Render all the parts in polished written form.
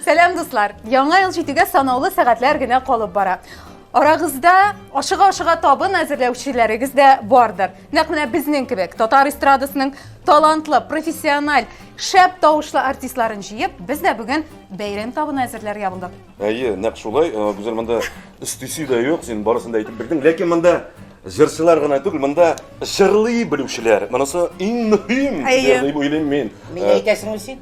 Сәлам, дуслар! Яңа ел җитүгә санаулы сәгатьләр генә калып бара. Арагызда ашыга-ашыга табын әзерләүчеләрегез дә бардыр. Нәкъ менә безнең кебек татар эстрадасының талантлы, профессиональ, шәп тавышлы артистларын җыеп, без дә бүген бәйрәм табыны әзерләргә булдык. Әйе, нәкъ шулай. Э, Гүзәл, монда өстисе дә юк, син барысын да әйтеп бирдең. Ләкин монда җырчылар гына түгел, монда җырлый белүчеләр. Монысы иң мөһим, дип уйлыйм мин. Мин э, әйтәсеңме син?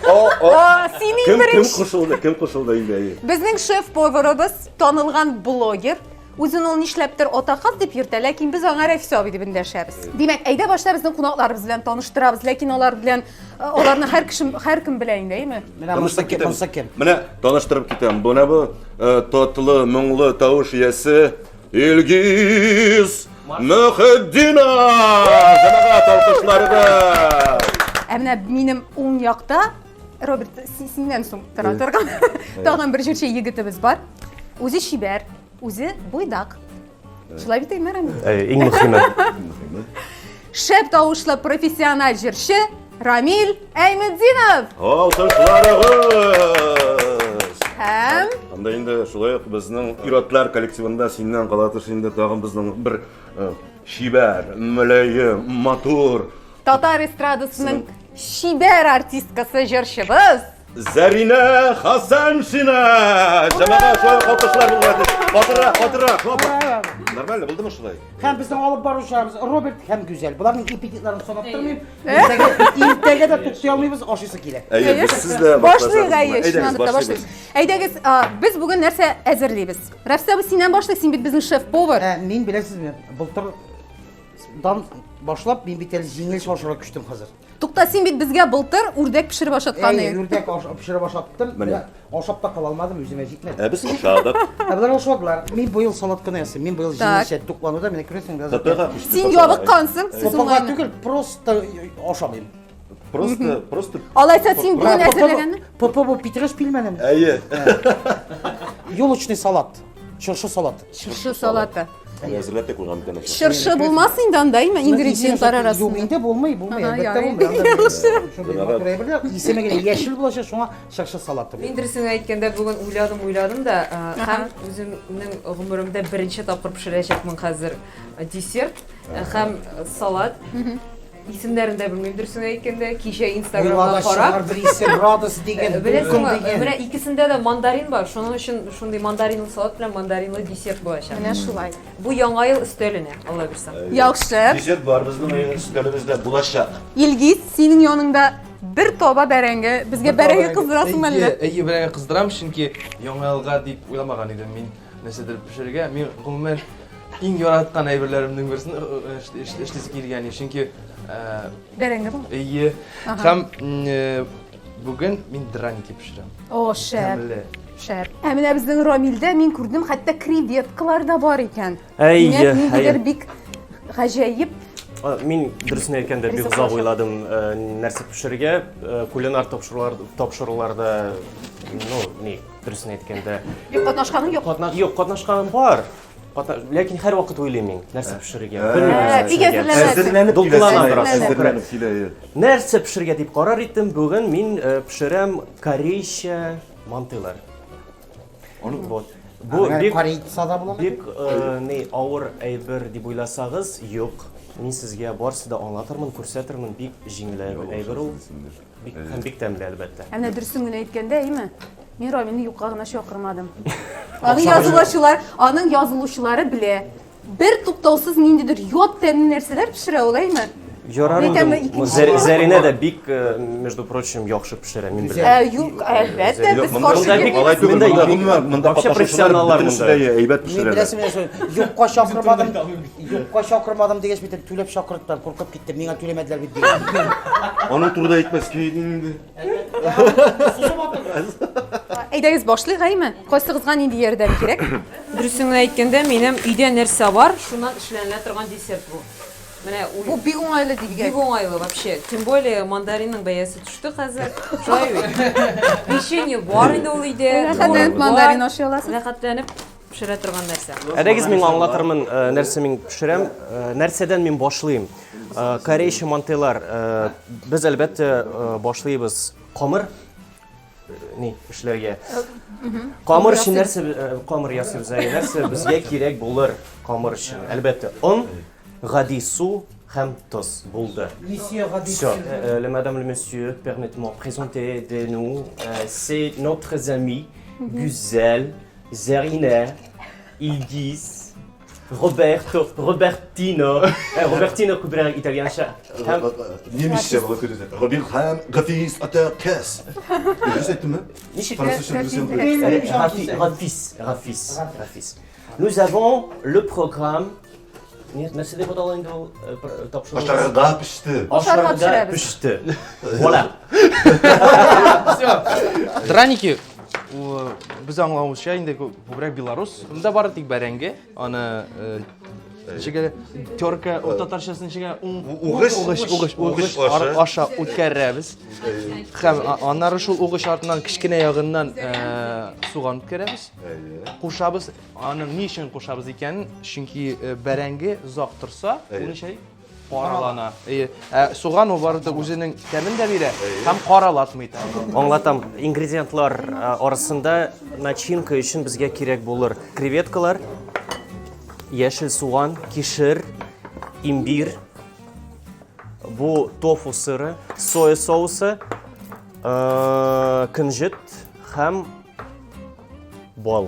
О, о. Син иң Кем кем беренче. кушылды? Кем кушылды инде? Әйе. Безнең шеф-поварыбыз, танылган блогер, Үзен ул нишләптер Атаказ дип йөртә, ләкин без аңа Рәфис абый дип эндәшәбез. Димәк, әйдә башта безнең кунакларыбыз белән таныштырабыз, ләкин алар белән э, аларны һәр кеше һәркем белә инде, әйеме? Менә монысы кем, монысы кем? Менә таныштырып китәм. Менә бу э, татлы, моңлы тавыш иясе Илгиз Мөхетдинов! Җәмәгать алкышларыбыз! Ә менә минем уң якта Роберт, синнән соң тора торган тагын бер җырчы егетебез бар. Үзе чибәр, Үзе буйдак. Шулай бит инде, Рамил? Әй, иң мөхиме. Шәп тавышлы профессиональ җырчы Рамил Әйметдинов. Алкышларыгыз! Һәм Анда инде шулай ук безнең ир-атлар коллективында синнән кала тыш инде тагын безнең бер э, чибәр, мөлаем, матур татар эстрадасының чибәр артисткасы җырчыбыз Зәринә Хасаншина! Җәмәгать, шулай ук алкышлар булырга тиеш. Катырак, катырак, хлопа. Нормально булдымы шулай? Һәм безнең алып баручыларыбыз Роберт һәм Гүзәл. Боларның эпитетларын санап тормыйм. Иртәгә, иртәгә дә туктый алмыйбыз, ашыйсы килә. Әйе, без сез дә Башлыйк, әйе, Әйдәгез, чыннан да башлыйбыз. башлыйк. Әйдәгез, без бүген нәрсә әзерлибез? Рәфис абый, синнән башлыйк, син бит безнең шеф-повар. Ә, мин беләсезме, былтыр дан башлап мин бит әле җиңелчә ашарга күчтем хәзер. Тукта, син бит безгә былтыр үрдәк пешереп ашаткан Әйе, идең. үрдәк аш, пешереп ашаттым. Менә. Ашап та кала алмадым, үземә җитмәде. Ә без ашадык. Ә болар ашадылар. Мин быел салат кына ясыйм. Мин быел Так. җиңелчә туклануда, менә күрәсең, бераз. ТТга күчте. Син ябыккансың, сез ППга уңайны. түгел, просто ашамыйм. Просто, просто. Алайса син бүген әзерләгәнне? ПП бу питрәш пилмәнеме? Әйе. Елочный салат. Чыршы салаты. Чыршы салаты. Әзерләп тә куйган икән. Чыршы булмас инде анда, әйме, ингредиентлар арасында. Юк, инде булмый, булмый, әлбәттә булмый. Шундый матур әйберләр. Исеме генә яшел булачак, шуңа чыршы салаты. Мин дөресен әйткәндә бүген уйладым, уйладым да, һәм үземнең гомеремдә беренче тапкыр пешерәчәкмен хәзер десерт һәм салат. Исемнәрен дә белмим, дөресен әйткәндә, кичә Инстаграмнан карап. Бер исем, Радость дигән, Беләсеңме, менә икесендә дә мандарин бар, шуның өчен шундый мандаринлы салат белән мандаринлы десерт булачак. Менә шулай. Бу яңа ел өстәленә, Алла бирсә. Яхшы. Десерт бар безнең өстәлебездә булачак. Илгиз, синең яныңда бер таба бәрәңге. Безгә бәрәңге кыздырасыңмы әллә? Әйе, бәрәңге кыздырам, чөнки яңа елга дип уйламаган идем мин нәрсәдер пешерергә. Мин гомумән Иң яраткан әйберләремнең берсен эшлисе килгән, чөнки бәрәңге бу. Әйе. Һәм бүген мин драники пешерәм. О, шәп. Шәп. Ә менә безнең Рамилдә мин күрдем, хәтта креветкалар да бар икән. Әйе, Димәк, ниндидер бик гаҗәеп. Мин дөресен әйткәндә бик озак уйладым нәрсә пешерергә. Кулинар тапшырулар тапшыруларда, ну, ни, дөресен әйткәндә. Юк, катнашканың юк. Юк, катнашканым бар. Ләкин һәрвакыт уйлыйм мин, нәрсә пешерергә. Бик әзерләнәсең. Әзерләнеп Дулкынланам бераз. Әзерләнеп килә. Нәрсә пешерергә дип карар иттем, бүген мин пешерәм корейча мантыйлар. Вот. Бу бик корейца да була. Бик ни авыр әйбер дип уйласагыз, юк. Мин сезгә барысы да аңлатырмын, күрсәтермен, бик җиңел әйбер ул. Бик, һәм бик тәмле, әлбәттә. Ә менә дөресен генә әйткәндә, әйме? Мин Рамилне юкка гына чакырмадым. Аның язылучылар, аның язылучылары белә. Бер туктаусыз ниндидер ят тәмле нәрсәләр пешерә ул, әйме? Ярар инде. Зәринә дә бик, э, между прочим, яхшы пешерә, мин беләм. Ә, юк, әлбәттә, без каршы килмибез. Алай түгел, монда гомумән, монда Вообще профессионаллар монда. Әйбәт Мин пешерәләр. беләсеңме, юкка чакырмадым, юкка чакырмадым дигәч, бит түләп чакырттылар, куркып киттем, миңа түләмәделәр бит дигән. Аның турыда әйтмәскә идең инде. Әйдәгез башлыйк, әйме? Кайсыгызга нинди ярдәм кирәк? Дөресен генә әйткәндә, минем өйдә нәрсә бар, шуннан эшләнелә торган десерт бу. Менә бу бик уңайлы дигән. Бик уңайлы вообще. Тем более мандаринның бәясе төште хәзер. Шулай бит. Печенье бар инде ул өйдә. Рәхәтләнеп мандарин ашый аласыз. Рәхәтләнеп пешерә торган нәрсә. Әйдәгез мин аңлатырмын, э, нәрсә мин пешерәм, э, нәрсәдән мин башлыйм. Э, корейча мантыйлар. Без әлбәттә башлыйбыз камыр. ни эшләргә. Камыр өчен нәрсә камыр ясыйбыз әле? Нәрсә безгә кирәк булыр камыр өчен? Әлбәттә, он, гади су һәм тоз булды. Месье гади Все. Le madame, le monsieur, permettez-moi présenter de nous, c'est notre ami Güzel, Zerine, Ilgiz, Roberto, Robertino, Robertino күбрәк итальянча. Һәм Немецчә була көтәсе. Робин һәм Гафиз ата кәс. Дөрес әйттемме? ничек? Французча дөрес әйтте. Рафис, Рафис, Рафис. Nous avons le programme. Нәрсә дип атала инде ул тапшыру? Ашарга пеште. Ашарга пешерәбез. Пеште. Voilà. Все. Драники без аңлавыбызча инде күбрәк белорус. Монда бары тик бәрәңге, аны ничек әле терка, о, татарчасы ничек әле? Угыч. Угыч, угыч, Угыч угыч аша. Аша үткәрәбез. Һәм аннары шул угыч артыннан кечкенә ягыннан суган үткәрәбез. Кушабыз. Аны ни өчен кушабыз икәнен, чөнки бәрәңге озак торса, ул ничә каралана. Әйе. Ә суган ул бары тик үзенең тәмен дә бирә һәм каралатмый да. Аңлатам. Ингредиентлар арасында начинка өчен безгә кирәк булыр креветкалар, яшел суган, кишер, имбирь, бу тофу сыры, соя соусы, көнҗет һәм бал.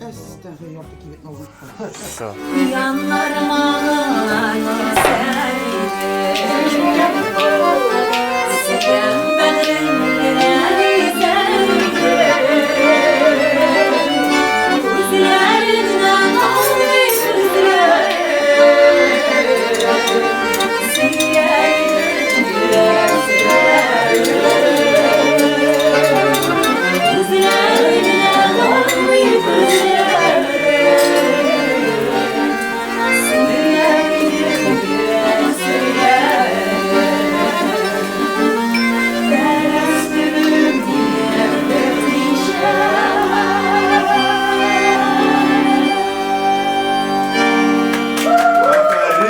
Әстәгъфирулла, ярты кибетне алдым. Всё. Яннарыма гына килсәң иде. Сөям бәгърем генә дисәң иде. Күзләреңнән алмый күзләрем. Сөя идем йөрәк серләрем. Күзләреңнән алмый күзләрем. Сөя идем йөрәк серләрем. Тәрәз төбем диләр берничә.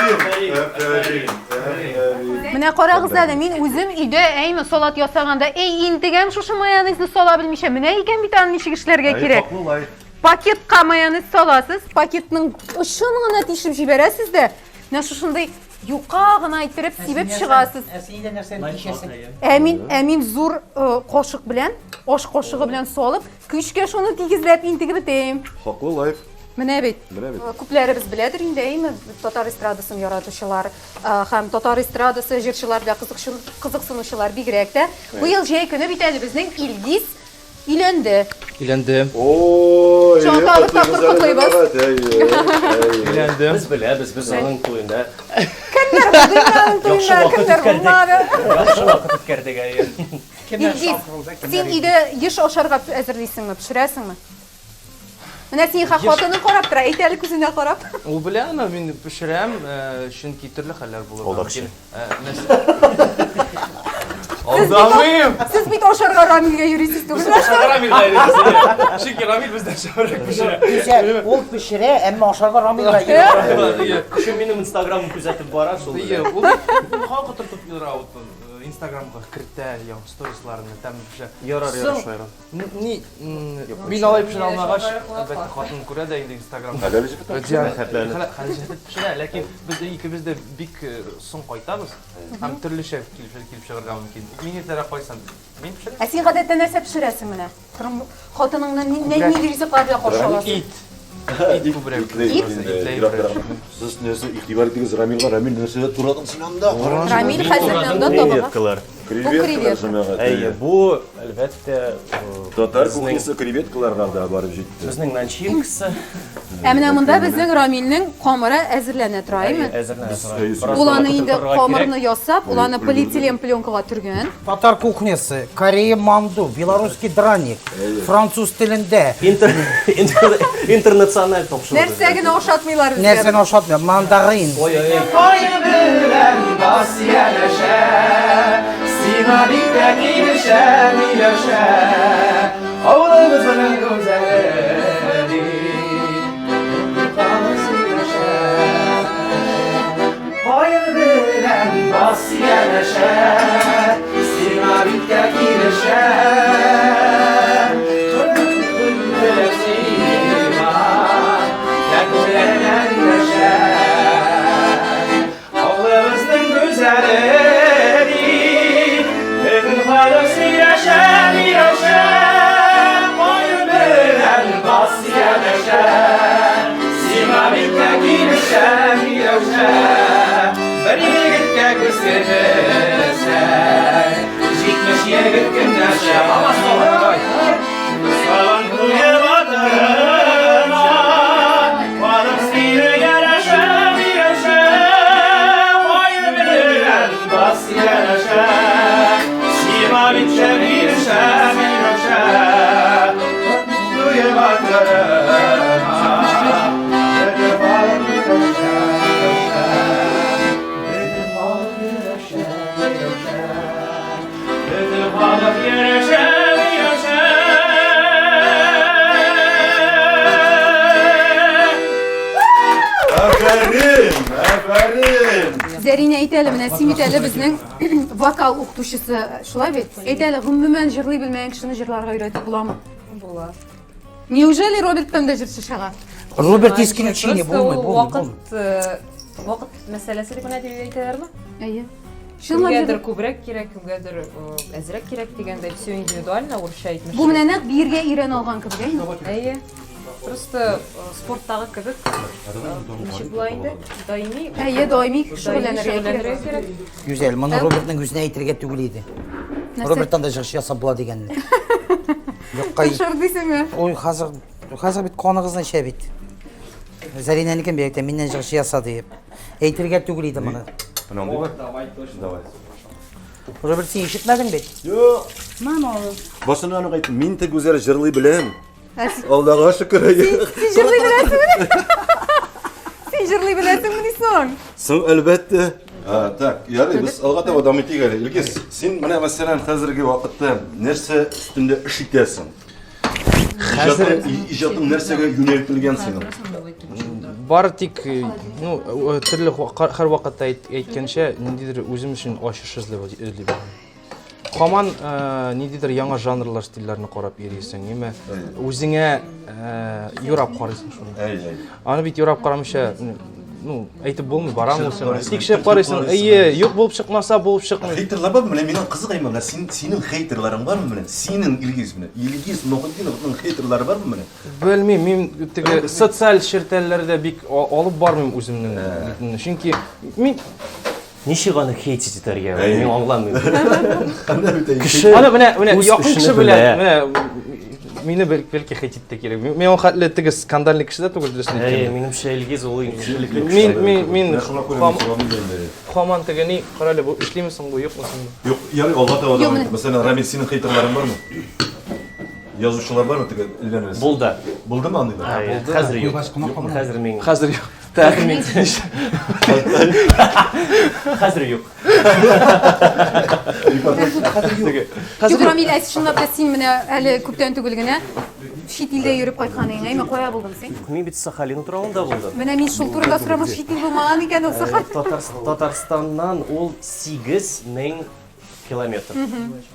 Афәрин, афәрин, афәрин. Менә карагыз әле, мин үзем өйдә әйме салат ясаганда, эй, интегәм шушы майонезны сала белмичә. Менә икән бит аны ничек эшләргә кирәк. Хаклы лайк. Пакетка майонез саласыз, пакетның очын гына тишеп җибәрәсез дә, менә шушындый юка гына иттереп сибеп чыгасыз. Ә син өйдә нәрсәне тишәсең? Ә мин зур кашык белән, аш кашыгы белән салып, көчкә шуны тигезләп интегеп бетәм. Хаклы лайк. Менә бит. Менә бит. Күпләребез беләдер инде, әйме, татар эстрадасын яратучылар һәм татар эстрадасы җырчылар белән кызыксынучылар бигрәк тә. Быел җәй көне бит әле безнең Илгиз өйләнде. Өйләндем. Ой, Шуңа тагы бер тапкыр котлыйбыз. Өйләндем. Без беләбез, без аның туенда Кемнәр булды инде аның яхшы туенда, вакыт кемнәр үткәрдек. булмады. Яхшы вакыт үткәрдек, әйе. Кемнәр Илгиз, шалтыралды, син кемнәр өйдә еш ашарга әзерлисеңме, пешерәсеңме? Менә син хатының карап тора, әйт әле күзенә карап. Ул белә аны, мин пешерәм, чөнки төрле хәлләр булыр. Алдакчы. Алдамыйм. Сез бит ашарга Рамилгә йөрисез түгелме? Ашарга Рамилгә йөрисез. Чөнки Рамил бездән шәбрәк пешерә. Гүзәл, ул пешерә, әмма ашарга Рамилгә йөри. Шул минем инстаграмым күзәтеп бара шул. Ие, ул хан котыртып йөри ул Инстаграмга кертә, яң сторисларны тәмле пешерә. Ярар, ярар, шаярам. Ни, мин алай пешерә алмагач, әлбәттә, хатын күрә дә инде Инстаграмда. Хәләл җефет пешерә. Хәләл җефет пешерә, ләкин без икебез дә бик соң кайтабыз һәм төрлечә килеп чыгарга мөмкин. Мин иртәрәк кайтсам, мин пешерәм. Ә син гадәттә нәрсә пешерәсең менә? Хатыныңны нинди ризыклар белән каршы аласың? Ит. Ит күбрәк. Сез нәрсә игътибар итегез Рамилгә, Рамил нәрсә турадың син анда? Рамил хәзер анда табага. Креветкалар. Креветкалар җәмәгать. Әйе, бу әлбәттә татар кухнясы креветкаларга да барып җитте. Безнең начинкасы. Ә менә монда безнең Рамилнең камыры әзерләнә тора, әйме? Әзерләнә тора. Ул аны инде камырны ясап, ул аны полиэтилен пленкага төргән. Татар кухнясы, Корея манду, белорусский драник, француз телендә. Интернациональ тапшыру. Нәрсә генә ашатмыйлар безгә. Нәрсәне ашатмый? Мандарин. Ой-ой-ой. Кайын белән бас янәшә, сиңа бик тә килешә, миләүшә. Авылыбызның гүзәле дип, халык сөйләшә. Кайын белән бас янәшә, сиңа бик тә килешә. Иске 70 егет көнләшә. Сабан туе батырына, халык сине ярәшә, ярәшә, каен белән бас ярәшә. Сиңа бит бирешә, бирешә. Туе батырына, бөтен халык ярәшә, ярәшә. Бөтен халык ярәшә, ярәшә. Бөтен халык ярәшә, ярәшә. Афәрин! Афәрин! Зәринә, әйт әле, менә син бит әле безнең вокал укытучысы, шулай бит? Әйт әле, гомумән җырлый белмәгән кешене җырларга өйрәтеп буламы? Була. Неужели Роберттан да җырчы чыга? Роберт исключение Просто булмый, ул булмый, булмый. Вакыт, вакыт мәсьәләсе дип менә дип әйтәләрме? Әйе. Чынлап Кемгәдер җыр- күбрәк кирәк, кемгәдер әзрәк кирәк дигәндәй, все индивидуально, урысча әйтмешли. Бу менә нәкъ биергә өйрәнә алган кебек, әйе? Әйе. Просто спорттагы кебек, ничек була инде? Даими. Әйе, даими Даими шөгыльләнергә шөгыльләнергә кирәк. кирәк. Гүзәл, моны Робертның үзенә әйтергә түгел иде. Нәрсә? Роберттан да җырчы ясап була дигәнне. Юкка. Тапшыр дисеңме? Ой, хәзер хәзер бит каныгызны эчә бит. Зәринәнекен бигрәк тә миннән җырчы яса диеп. Әйтергә түгел иде моны. Менә андый бар. Давай. Роберт, син ишетмәдең бит? Юк. Мама. Башыннан ук әйттем, мин тә Гүзәл җырлый беләм. Ә син Аллага шөкер. син җырлый беләсеңме? Син җырлый беләсеңмени соң? Соң, әлбәттә. Так, ярый, без алга таба дәвам итик әле. Илгиз, син менә мәсәлән хәзерге вакытта нәрсә өстендә эш итәсең? Хәзер Иҗатың нәрсәгә юнәлтелгән синең? Бары тик, ну, төрле һәр вакытта әйткәнчә, ниндидер үзем өчен ачыш эзләп эзлим. Һаман ниндидер яңа жанрлар, стильләрне карап йөрисең, әмма үзеңә юрап карыйсың шуны. Әй, әй. Аны бит юрап карамыйча, ну, әйтеп булмый, барамы ул сиңа. Карыйсың, Тикшереп карыйсың, әйе, юк булып чыкмаса, булып чыкмый. Хейтерлар бармы? Менә миңа кызык әйме, менә син, синең хейтерларың бармы менә? Синең Илгиз менә. Илгиз Мөхетдиновның хейтерлары бармы менә? Белмим, мин теге социаль челтәрләрдә бик алып бармыйм үземнең битемне. Чөнки мин Ничек аны хейтить итәргә? Әй. Мин аңламыйм. Анда бит әй. Кеше Аны менә менә үз якын эшене кеше белән белә. менә мине бәлки хейтить тә кирәк. Мин ул хәтле теге скандальный кеше дә түгел, дөресен Әй, әйткәндә. минемчә Илгиз ул иң кешелекле кеше. Мин мин мин Менә шуңа күрә мин сорамыйм да инде. һаман теге ни, кара әле бу эшлиме соң бу, юкмы соң бу? Юк, ярый, алга таба Юк, дәвам менә- ит. Мәсәлән, Рамил, синең хейтерларың бармы? Язучылар бармы теге өйләнәсең? Булды. Булдымы андыйлар? Әй, Хәзер юк. Хәзер мин. Хәзер юк. Хәзер мин. Хәзер юк. Юк, Рамил, ә чынлап та син менә әле күптән түгел генә чит илдә йөреп кайткан идең, әйме, кая булдың син? Мин бит Сахалин утравында булдым. Менә мин шул турыда сорамак, чит ил булмаган икән ул Сахалин. Татарстаннан ул 8000 километр.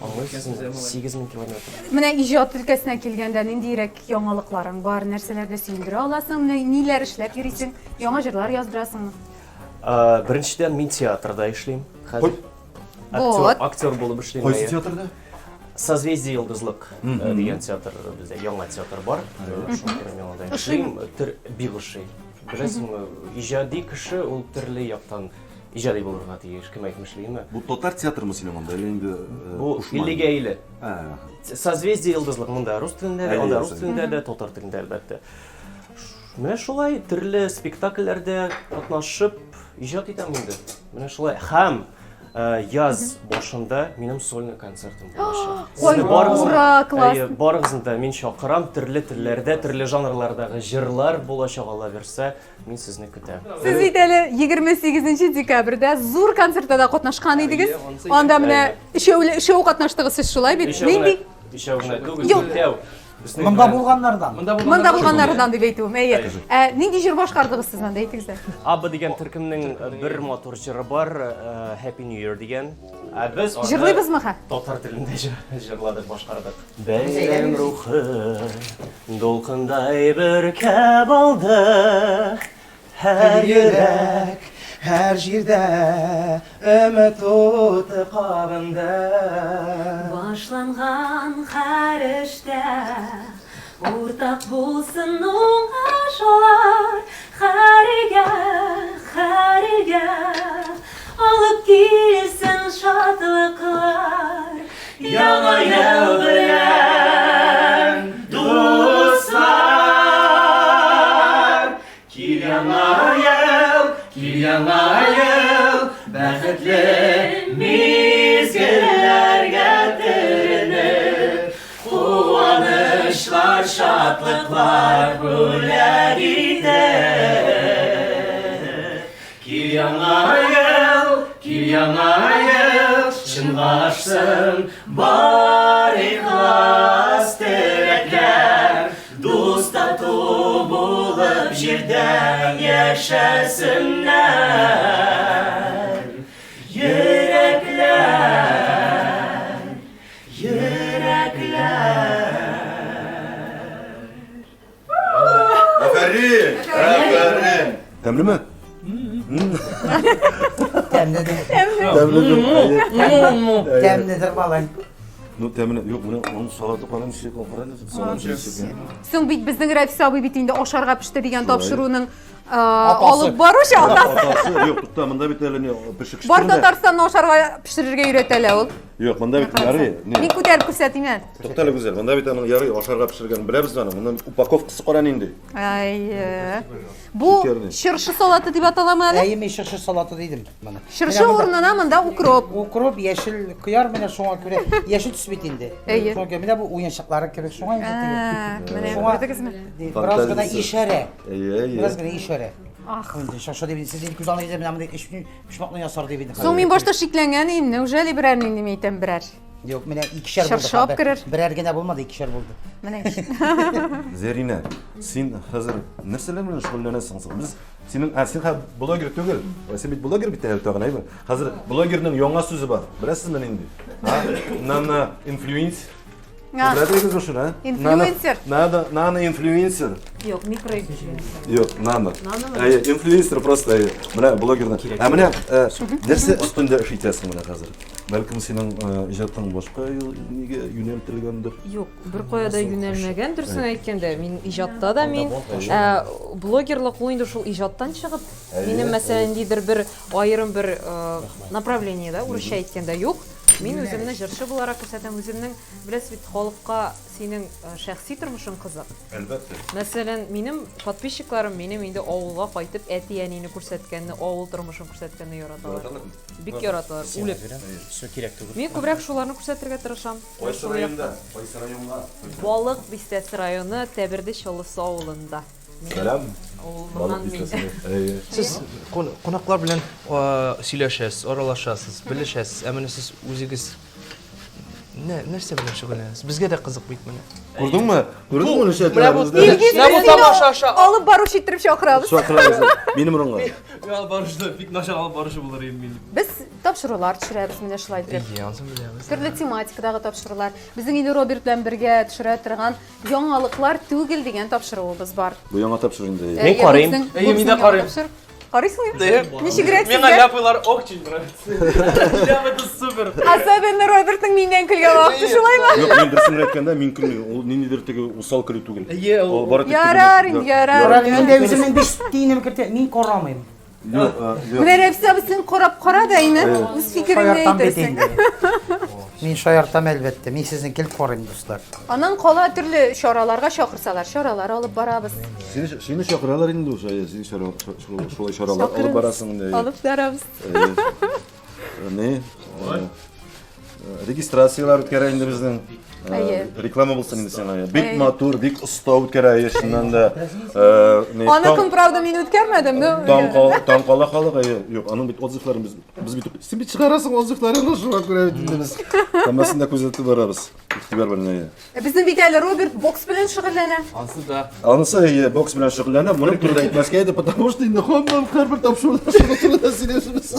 Аңлыйсызмы? 8000 километр. Менә иҗат өлкәсенә килгәндә ниндирәк яңалыкларың бар, нәрсәләрдә сөендерә аласың, менә ниләр эшләп йөрисең, яңа җырлар яздырасыңмы? Беренчедән мин театрда эшлим хәзер. Актер, Вот. актер булып эшлим. Кайсы әйе. театрда? Созвездие Йолдызлык дигән театр бездә яңа театр бар. Шуңа күрә мин анда эшлим. Бик ошый. Беләсеңме, иҗади кеше ул төрле яктан иҗади булырга тиеш, кем әйтмешлиме? Бу татар театрымы синең анда әллә инде Бу кушма? 50-гә 50. Ә, Созвездие Йолдызлык монда рус телендә дә, Әйе, анда рус әйе. телендә дә, татар телендә әлбәттә. Менә шулай төрле спектакльләрдә катнашып иҗат итәм инде. Менә шулай. Һәм яз башында минем сольный концертым булачак. Ой, Сезне барыгызны- ура, класс. Әйе, барыгызны да мин чакырам. Төрле телләрдә, төрле жанрлардагы җырлар булачак, Алла бирсә, мин сезне көтәм. Сез бит әле 28 декабрьдә зур концертта да катнашкан идегез. Анда менә өчәүле өчәү катнаштыгыз сез шулай бит? Өчәү генә, Нинди? өчәү генә түгел, Юк. дүртәү. Безнең Монда белән- булганнардан. Монда булганнардан дип әйтүем, әйе. Ә нинди җыр башкардыгыз сез анда, әйтегез әле. Абба дигән төркемнең бер матур җыры бар, Happy New Year дигән. Ә без аны Җырлыйбызмы ха? Татар телендә җырладык, башкардык. Бәйрәм рухы дулкындай бөркәп алды. Һәр йөрәк һәр җирдә өмет уты кабынды. Башланган һәр эштә уртак булсын уңышлар, һәр өйгә, һәр илгә. Алып килсен шатлыклар. Яңа ел белән, дуслар! Кил яңа ел, кил яңа ел, бәхетле мизгелләргә төренеп, куанычлар, шатлыклар бүләк итеп. Кил яңа ел, кил яңа ел, чынга ашсын бар ихлас теләкләр. Дус тату булып җирдә яшәсеннәр. Йөрәкләр, йөрәкләр. Афәрин! Афәрин! Тәмлеме? Тәмледер. Тәмледер. Тәмледер, малай. Ну, тәмле. Юк, менә аның салаты кара ничек, ул кара ничек, салат ничек. Соң бит безнең Рәфис абый бит инде ашарга пеште дигән тапшыруның алып баручы атасы. Атасы, юк, тукта, монда бит әле не пешекче. Бар Татарстанны ашарга пешерергә өйрәтәләр ул. Юк, монда бит ярый. Мин күтәреп күрсәтим әле. Туктале, Гүзәл, монда бит аның ярый ашарга пешергән беләбез аны. Моның упаковкасы кара нинди. Әйе. Бу Шикәрный. чыршы салаты дип аталамы әле? Әйе, мин чыршы салаты дидем моны. Чыршы Менә монда урынына монда укроп. Укроп, яшел кыяр менә шуңа күрә яшел төс бит инде. Әйе. Шуңа күрә менә бу уенчыклары кебек шуңа инде Ә, теге. менә Шуңа күрдегезме? ди, бераз гына Фантазиясе. ишарә. Әйе, әйе. Бераз гына ишарә. Ах. Инде чыршы дип сез инде күз алдыгызда менә мондый өч почмакны ясар дип инде. Соң мин башта шикләнгән идем, неужели берәр нинди мин әйтәм берәр? Юк, менә икешәр булды. Чыршы алып керер. Берәр генә булмады, икешәр булды. Менә. Зәринә, син хәзер нәрсәләр белән шөгыльләнәсең соң? Без синең, ә син хәзер блогер түгел. Ой, Син бит блогер бит әле тагын, әйме? Хәзер блогерның яңа сүзе бар. Беләсезме нинди? А? Нано инфлюенс. А. Беләсезме шуны, а? Инфлюенсер. Нано, нано инфлюенсер. Юк, микроинфлюенсер. Юк, нано. Наномы? Әйе, инфлюенсер просто, әйе. Менә блогерны. Ә менә э, нәрсә өстендә эш итәсең менә хәзер? Бәлкем синең э, иҗатың башка нигә юнәлтелгәндер? Юк, бер кая да юнәлмәгән, дөресен әйткәндә. Мин иҗатта да мин. Ә блогерлык ул инде шул иҗаттан чыгып, минем мәсәлән, ниндидер бер аерым бер э, направление да, урысча әйткәндә юк. Мин үземне җырчы буларак күрсәтәм, үземнең, беләсез бит, халыкка синең э, шәхси тормышың кызык. Әлбәттә. Мәсәлән, минем подписчикларым минем инде авылга кайтып әти-әнине күрсәткәнне, авыл тормышын күрсәткәнне яраталар. Бик яраталар, үлеп. Все кирәк түгел. Мин күбрәк шуларны күрсәтергә тырышам. Кайсы районда? Кайсы районга? Балык бистәсе районы Тәберде Чаллысы авылында. Сәлам. Авылыннан мин. Әйе. Сез кунаклар белән сөйләшәсез, аралашасыз, белешәсез. Ә менә сез үзегез нәрсә белән шөгыльләнәсез? Безгә дә кызык бит менә. Күрдеңме? Күрдеңме нишләп? Менә бу Илгиз, менә бу без сине тамаша аша. алып баручы иттереп чакырабыз. Чакырабыз. Минем урынга. Мин алып баручы, бик начар алып баручы булыр идем мин. Без тапшырулар төшерәбез менә шулай итеп. Әйе, анысын беләбез. Төрле тематикадагы тапшырулар. Безнең инде Роберт белән бергә төшерә торган Яңалыклар түгел дигән тапшыруыбыз бар. Бу яңа тапшыру инде. Мин карыйм. Әйе, мин дә карыйм. Карыйсың? Ничегрәк Миңа сезгә? ляпылар очень нравится. Ляп это супер. Особенно Робертның миннән көлгән вакыты шулаймы? Юк, мин дөресен әйткәндә, мин көлмим. Ул ниндидер теге усал көлү түгел. Әйе, ул- Ул бары тик теге- Ярар инде, ярар. Ярар, мин дә үземнең 5 тиенем кертә, мин карамыйм. Юк, юк. Менә Рәфис абый син карап кара да инде, үз фикереңне Шаяртам бит әйтерсең. инде. Мин шаяртам әлбәттә. Мин сезне гел карыйм, дуслар. Аннан кала төрле чараларга чакырсалар, чаралар алып барабыз. Сине сине чакыралар инде ул, син чара шулай чаралар алып барасың инде. Алып барабыз. Не? Регистрацияләр үткәрә инде безнең. Әйе. Реклама булсын инде сиңа. Бик Әйе. матур, бик оста үткәрә, әйе, чыннан да. Не, Аныкын, правда, мин үткәрмәдем, ну. Таң кала, таң кала халык, әйе. Юк, аның бит отзывларын без без бит син бит чыгарасың отзывларын, шуңа күрә бит инде без һәммәсен дә күзәтеп барабыз. Игътибар белән, әйе. Безнең бит әле Роберт бокс белән шөгыльләнә. Ансы да. Анысы әйе, бокс белән шөгыльләнә. Моның турында әйтмәскә иде, потому что инде һаман һәрбер тапшыруда шуның турында сөйләшәбез.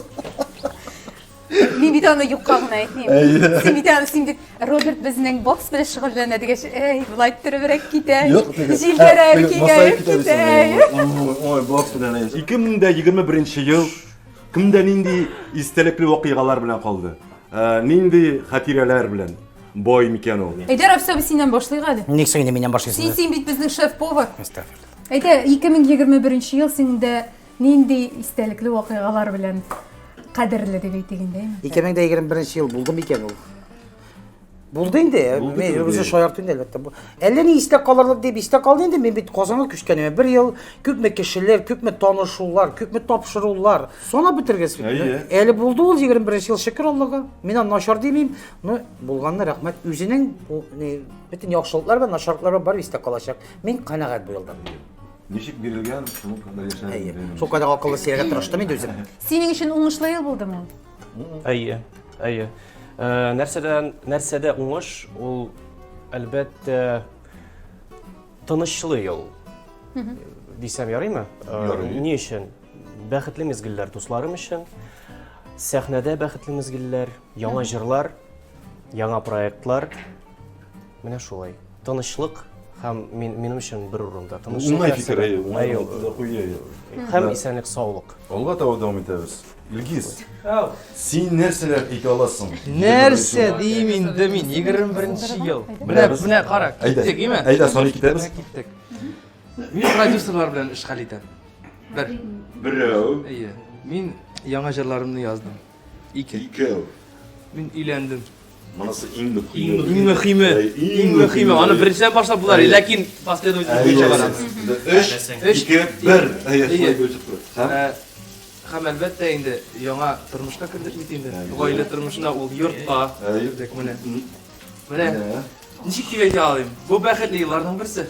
Мин бит аны юкка гына әйтмим. Әйе. Син бит аны, син бит Роберт безнең бокс белән шөгыльләнә дигәч, эй, болай иттеребрәк китә. Юк, теге. Җилгәрәр, теге киңәеп масаеп китә китә. дисең, Ой, бокс белән. әйе. 2021 ел кемдә нинди истәлекле вакыйгалар белән калды? Э, Нинди хатирәләр белән бай микән ул? Әйдә, Рафис абый, синнән башлыйк әле. Ник соң инде миннән башлыйсың? Син син бит безнең шеф-повар. Әстәгъфирулла. Әйдә, 2021 ел синең дә нинди истәлекле вакыйгалар белән? кадерле дип әйтик инде, әйме? 2021 ел булды микән ул? Булды инде. Булды Мин инде. үзе шаярту инде, әлбәттә. Бу- Әллә ни истә калырлык дип истә калды инде. Мин бит Казанга күчкән идем. Бер ел күпме кешеләр, күпме танышулар, күпме тапшырулар. Санап бетергесез бит. Әйе. Әле булды ул 21 ел, шөкер Аллага. Мин аны начар димим. Но булганына рәхмәт. Үзенең ул, ни, бөтен яхшылыклар белән начарлыклар белән бар истә калачак. Мин канәгать бу елдан. Ничек бирелгән, шуның кадәр Әйе. яшәдем. Шул кадәр акыллы сөйләргә тырыштым инде үзем. Синең өчен уңышлы ел булдымы ул? Әйе, әйе. Нәрсәдән, нәрсәдә уңыш, ул әлбәттә тынычлы ел. Дисәм ярыймы? Ярый. Ни өчен? Бәхетле мизгелләр дусларым өчен, сәхнәдә бәхетле мизгелләр, яңа җырлар, яңа проектлар. Менә шулай. Тынычлык һәм мин, минем өчен бер урында. Тынычлык Уңай нәрсәдә? фикер, әйе, уңай Әйе, фикер, куй, әйе. Һәм исәнлек, саулык. Алга таба дәвам итәбез. Илгиз, син нәрсәләр әйтә аласың? Нәрсә дим инде мин 21 ел. Менә менә кара, Әйдә, киттек, име? әйдә, саный китәбез. Менә киттек. Мин продюсерлар белән эш хәл итәм. Бер. Берәү, Әйе. Мин яңа җырларымны яздым. Ике. икәү. Мин өйләндем. Монысы иң мөһиме. Иң мөһиме, иң мөһиме. Аны беренчедән башлап булар, ләкин последовательно буенча барабыз. Өч, Өч, ике, бер. Әйе, Әйе. шулай булып чыкты. Һәм Һәм әлбәттә инде яңа тормышка кердек бит инде. Гаилә тормышына ул йортка Әйе. кердек менә. Менә Менә. ничек дип әйтә алыйм? Бу бәхетле елларның берсе.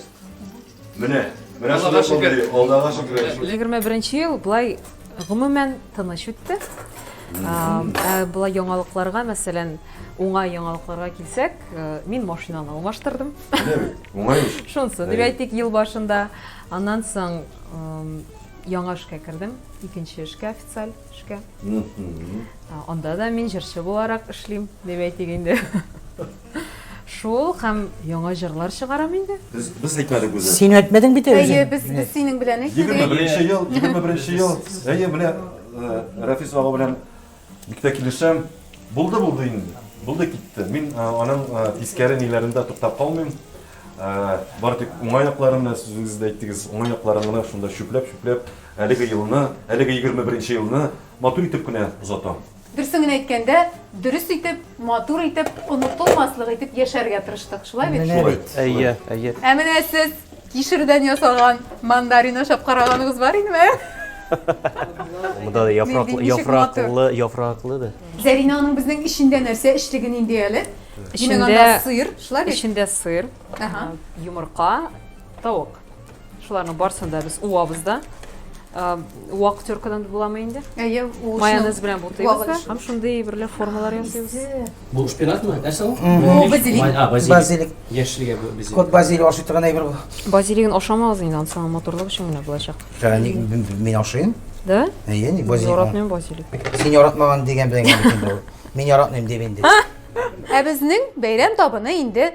Менә. Менә Аллага шулай шөкер. булды. Аллага шөкер. 21 ел былай гомумән тыныч үтте. Ә былай яңалыкларга, мәсәлән, уңай яңалыкларга килсәк, мин машинаны алмаштырдым. Менә бит, уңай эш. Шунысы, дип әйтик, ел башында. Аннан соң яңа эшкә кердем, икенче эшкә, официаль эшкә. Анда да мин җырчы буларак эшлим, дип әйтик инде. Шул һәм яңа җырлар чыгарам инде. Без без әйтмәдек үзе. Син әйтмәдең бит әле. Әйе, без без синең белән әйтмәдек. 21 ел, 21 ел. Әйе, менә Рафис ага белән бик тә килешәм. Булды, булды инде. Булды китте. Мин аның тискәре ниләрендә туктап калмыйм. Бары тик уңай якларын да сез үзегез дә әйттегез, уңай якларын гына шунда чүпләп-чүпләп әлеге елны, әлеге 21 елны матур итеп кенә озатам. Дөресен генә әйткәндә, дөрес итеп, матур итеп, онытылмаслык итеп яшәргә тырыштык, шулай бит? Менә бит. Әйе, әйе. Ә менә сез кишердән ясалган мандарин ашап караганыгыз бар идеме? Монда да яфраклы, Ничек матур. яфраклы, яфраклы да. Зәринә аның безнең эчендә нәрсә эчлеге нинди әле? Димәк, анда Эчендә- сыр, шулай бит? Эчендә сыр, Ага. йомырка, тавык. Шуларның барысын да без уабыз да. Вак теркадан буламы инде? Әйе, ул Майонез белән бутыйбыз да. Вак Һәм шундый берле формалар ясыйбыз. Бу шпинатмы? Нәрсә ул? Бу базилик. А, базилик. Базилик. Яшелгә бу базилик. Кот базилик ашый торган әйбер бу. Базилигын ашамагыз инде, анысы аңа матурлык өчен генә булачак. Ә, ник мин ашыйм? Да? Әйе, ник базилик? Яратмыйм базилик. Син яратмаган дигән белән генә бит инде ул. Мин яратмыйм дип инде. Ә безнең бәйрәм табыны инде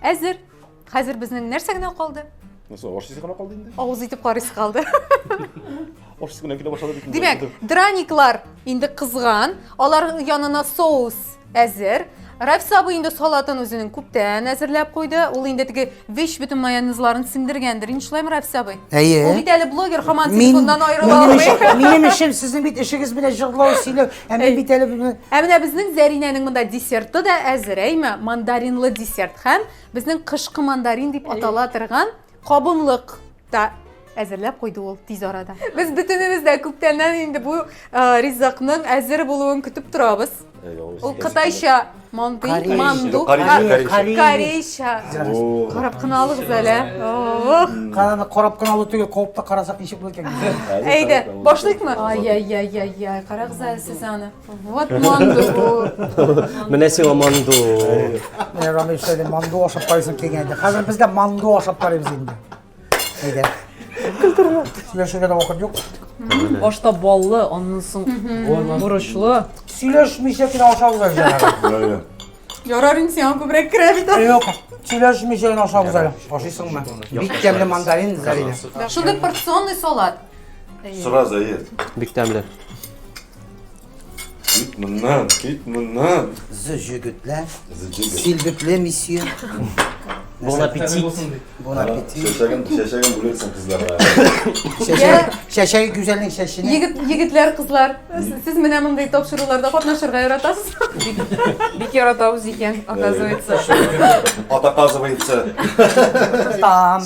әзер. Хәзер безнең нәрсә генә калды? Нәрсә, ашыйсы гына калды инде? Авыз итеп карыйсы калды. Ашыйсы гына килә башлады бит инде. Димәк, драниклар инде кызган, алар янына соус әзер. Рафис абый инде салатын үзенең күптән әзерләп куйды. Ул инде теге вич бөтен майонезларын сеңдергәндер. Инде шулаймы, Рафис абый? Әйе. Ул бит әле блогер, һаман Мин- телефоннан аерыла минем алмый. эшем- Минем эшем сезнең бит эшегез белән җырлау, сөйләү. Ә мин бит әле моны- Ә менә безнең Зәринәнең монда десерты да әзер, әйме? Мандаринлы десерт һәм безнең кышкы мандарин дип атала торган кабымлык та әзерләп куйды ул тиз арада. Без бөтенебез дә күптәннән инде бу ризыкның әзер булуын көтеп торабыз. Ул кытайча манты, Корейча. манду, Корейча, корейча. корейча. О. Карап кына алыгыз әле. Ох. Караны карап кына алу түгел, кабып та карасак ничек булыр икән? Әйдә, башлыйкмы? Ай-яй-яй-яй-яй, карагыз әле сез аны. Вот манду. Менә сиңа манду. Менә Рамил сөйләде, манду ашап карыйсың килгән иде. Хәзер без дә манду ашап карыйбыз инде. Әйдә. Сөйләшергә дә вакыт юк. Башта баллы, аннан соң борычлы. Сөйләшмичә генә ашабыз әле җәнәбе. Ярар инде сиңа күбрәк керә бит. Юк, сөйләшмичә генә ашабыз әле. Ашыйсыңмы? Бик тәмле мандарин, Зарина. Шундый порционный салат. Сразу әйе. Бик тәмле. Кит моннан, кит моннан. Зөҗегетләр. Зөҗегет. Силбепле месье. Бон аппетит. Бон аппетит. Чәчәген, чәчәген бүлерсең кызларга. Чәчәк, чәчәге гүзәлнең чәченә. Егет, егетләр, кызлар, сез менә мондый тапшыруларда катнашырга яратасыз. Бик яратабыз икән, оказывается. От оказывается.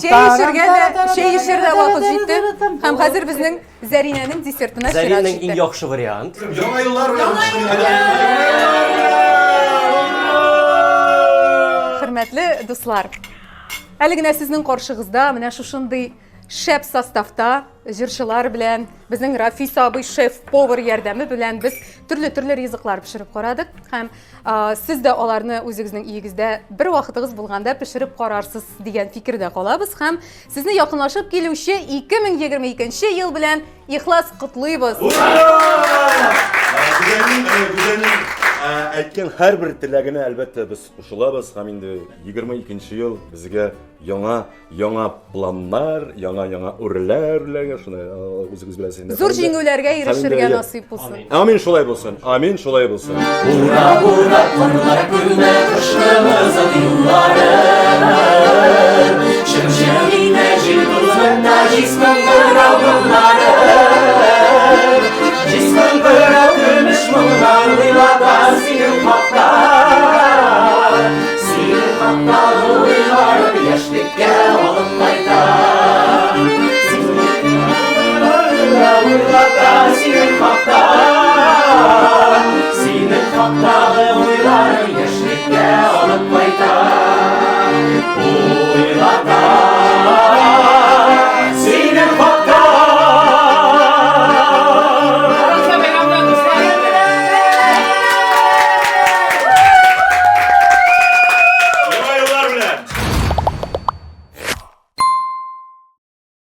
Чәй эчәргә дә, чәй эчәргә дә вакыт җитте. Һәм хәзер безнең Зәринәнең десертына чират Зәринәнең иң җитте. яхшы вариант. Яңа еллар белән! Хөрмәтле дуслар, әле генә сезнең каршыгызда менә шушындый шәп составта җырчылар белән безнең Рафис абый шеф-повар ярдәме белән без төрле-төрле ризыклар пешереп карадык һәм сез дә аларны үзегезнең өегездә бер вакытыгыз булганда пешереп карарсыз дигән фикердә калабыз һәм сезне якынлашып килүче 2022 ел белән ихлас котлыйбыз. Гүзәлнең, әйткән һәрбер теләгенә әлбәттә без кушылабыз һәм инде 22 ел безгә яңа яңа планнар, яңа яңа үрләр белән шуны үзегез беләсез инде. Зур җиңүләргә ирешергә насыйп булсын. Амин шулай булсын. Амин шулай булсын. Ура, ура, карлар күмә кышны озын юлларын. Чым-чым итә җил тузгында җиз кыңгырау моңнары. Җиз кыңгырау көмеш моңнар уйлата синең хакта. Синең хактагы уйларым яшьлеккә алып кайта. Уйлата синең хакта. Синең хактагы уйларым яшьлеккә алып кайта.